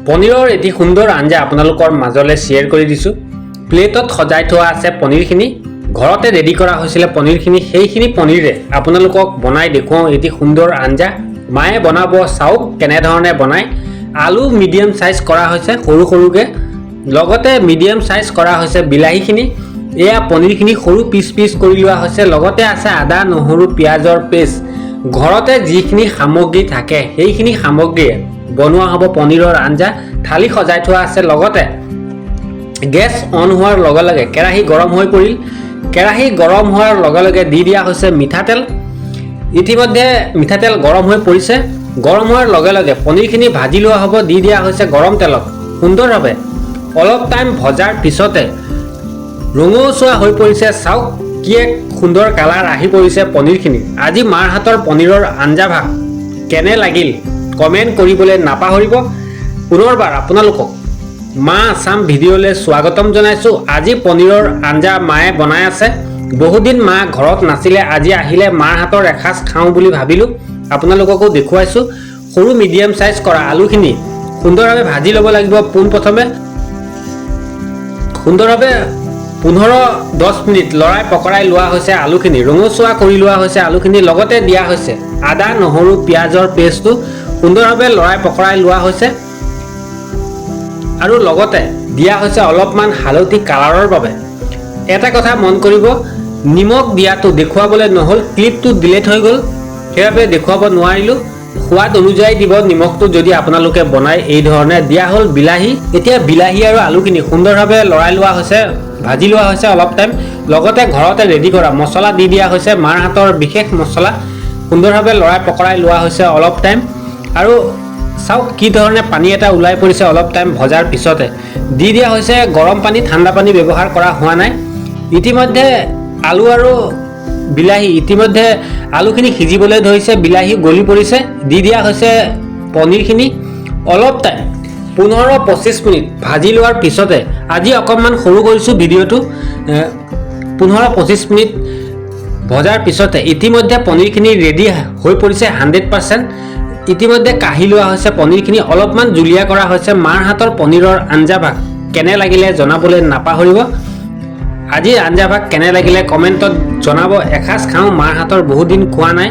পনীৰৰ এটি সুন্দৰ আঞ্জা আপোনালোকৰ মাজলৈ শ্বেয়াৰ কৰি দিছোঁ। প্লেটত সজাই থোৱা আছে পনীৰখিনি। ঘৰতে ৰেডি কৰা হৈছিলে পনীৰখিনি। সেইখিনি পনীৰে আপোনালোকক বনাই দেখুৱাওঁ এটি সুন্দৰ আঞ্জা। মায়ে বনাব, চাওক কেনেধৰণে বনায়। আলু মিডিয়াম চাইজ কৰা হৈছে সৰু সৰুকৈ, লগতে মিডিয়াম চাইজ কৰা হৈছে বিলাহীখিনি। এয়া পনীৰখিনি সৰু পিচ পিচ কৰি লোৱা হৈছে। লগতে আছে আদা, নহৰু, পিঁয়াজৰ পেষ্ট। ঘৰতে যিখিনি সামগ্ৰী থাকে, সেইখিনি সামগ্ৰীয়ে বনোৱা হ'ব পনীৰৰ আঞ্জা। থালি সজাই থোৱা আছে। লগতে গেছ অন হোৱাৰ লগে লগে কেৰাহী গৰম হৈ পৰিল। কেৰাহী গৰম হোৱাৰ লগে লগে দি দিয়া হৈছে মিঠাতেল। ইতিমধ্যে মিঠাতেল গৰম হৈ পৰিছে। গৰম হোৱাৰ লগে লগে পনীৰখিনি ভাজি লোৱা হ'ব। দি দিয়া হৈছে গৰম তেলত। সুন্দৰভাৱে অলপ টাইম ভজাৰ পিছতে ৰঙচুৱা হৈ পৰিছে। চাওক, কি এক সুন্দৰ কালাৰ আহি পৰিছে পনীৰখিনি। আজি মাৰ হাতৰ পনীৰৰ আঞ্জা ভাগ কেনে লাগিল, কমেণ্ট কৰিবলৈ নাপাহৰিব। পুনৰবাৰ আপোনালোকক মা আছাম ভিডিঅ'লৈ স্বাগতম জনাইছোঁ। আজি পনীৰৰ আঞ্জা মায়ে বনাই আছে। বহুদিন মা ঘৰত নাছিলে, আজি আহিলে, মাৰ হাতৰ এসাঁজ খাওঁ বুলি ভাবিলোঁ, আপোনালোককো দেখুৱাইছোঁ। সৰু মিডিয়াম চাইজ কৰা আলুখিনি সুন্দৰভাৱে ভাজি ল'ব লাগিব পোনপ্ৰথমে। সুন্দৰভাৱে 15-10 মিনিট লৰাই পকৰাই লোৱা হৈছে আলুখিনি। ৰঙচুৱা কৰি লোৱা হৈছে আলুখিনি। লগতে দিয়া হৈছে আদা, নহৰু, পিঁয়াজৰ পেষ্টটো। সুন্দৰভাৱে লৰাই পকৰাই লোৱা হৈছে আৰু লগতে দিয়া হৈছে অলপমান হালধি কালাৰৰ বাবে। এটা কথা মন কৰিব, নিমখ দিয়াটো দেখুৱাবলৈ নহ'ল, ক্লিপটো ডিলেট হৈ গ'ল, সেইবাবে দেখুৱাব নোৱাৰিলোঁ। সোৱাদ অনুযায়ী দিব নিমখটো, যদি আপোনালোকে বনায় এই ধৰণে। দিয়া হ'ল বিলাহী। এতিয়া বিলাহী আৰু আলুখিনি সুন্দৰভাৱে লৰাই লোৱা হৈছে, ভাজি লোৱা হৈছে অলপ টাইম। লগতে ঘৰতে ৰেডি কৰা মছলা দি দিয়া হৈছে, মাৰ হাতৰ বিশেষ মছলা। সুন্দৰভাৱে লৰাই পকৰাই লোৱা হৈছে অলপ টাইম আৰু চাওক কি ধৰণে পানী এটা ওলাই পৰিছে। অলপ টাইম ভজাৰ পিছতে দি দিয়া হৈছে গৰম পানী, ঠাণ্ডা পানী ব্যৱহাৰ কৰা হোৱা নাই। ইতিমধ্যে আলু আৰু বিলাহী, ইতিমধ্যে আলুখিনি সিজিবলৈ ধৰিছে, বিলাহী গলি পৰিছে। দি দিয়া হৈছে পনীৰখিনি। অলপ টাইম 15-25 মিনিট ভাজি লোৱাৰ পিছতে, আজি অকণমান সৰু কৰিছোঁ ভিডিঅ'টো, 15-25 মিনিট ভজাৰ পিছতে ইতিমধ্যে পনীৰখিনি ৰেডি হৈ পৰিছে 100%। ইতিমধ্যে কাঢ়ি লোৱা হৈছে পনীৰখিনি, অলপমান জুলীয়া কৰা হৈছে। মাৰ হাতৰ পনীৰৰ আঞ্জা ভাগ কেনে লাগিলে জনাবলৈ নাপাহৰিব। আজিৰ আঞ্জা ভাগ কেনে লাগিলে কমেণ্টত জনাব। এসাঁজ খাওঁ মাৰ হাতৰ, বহুত দিন খোৱা নাই।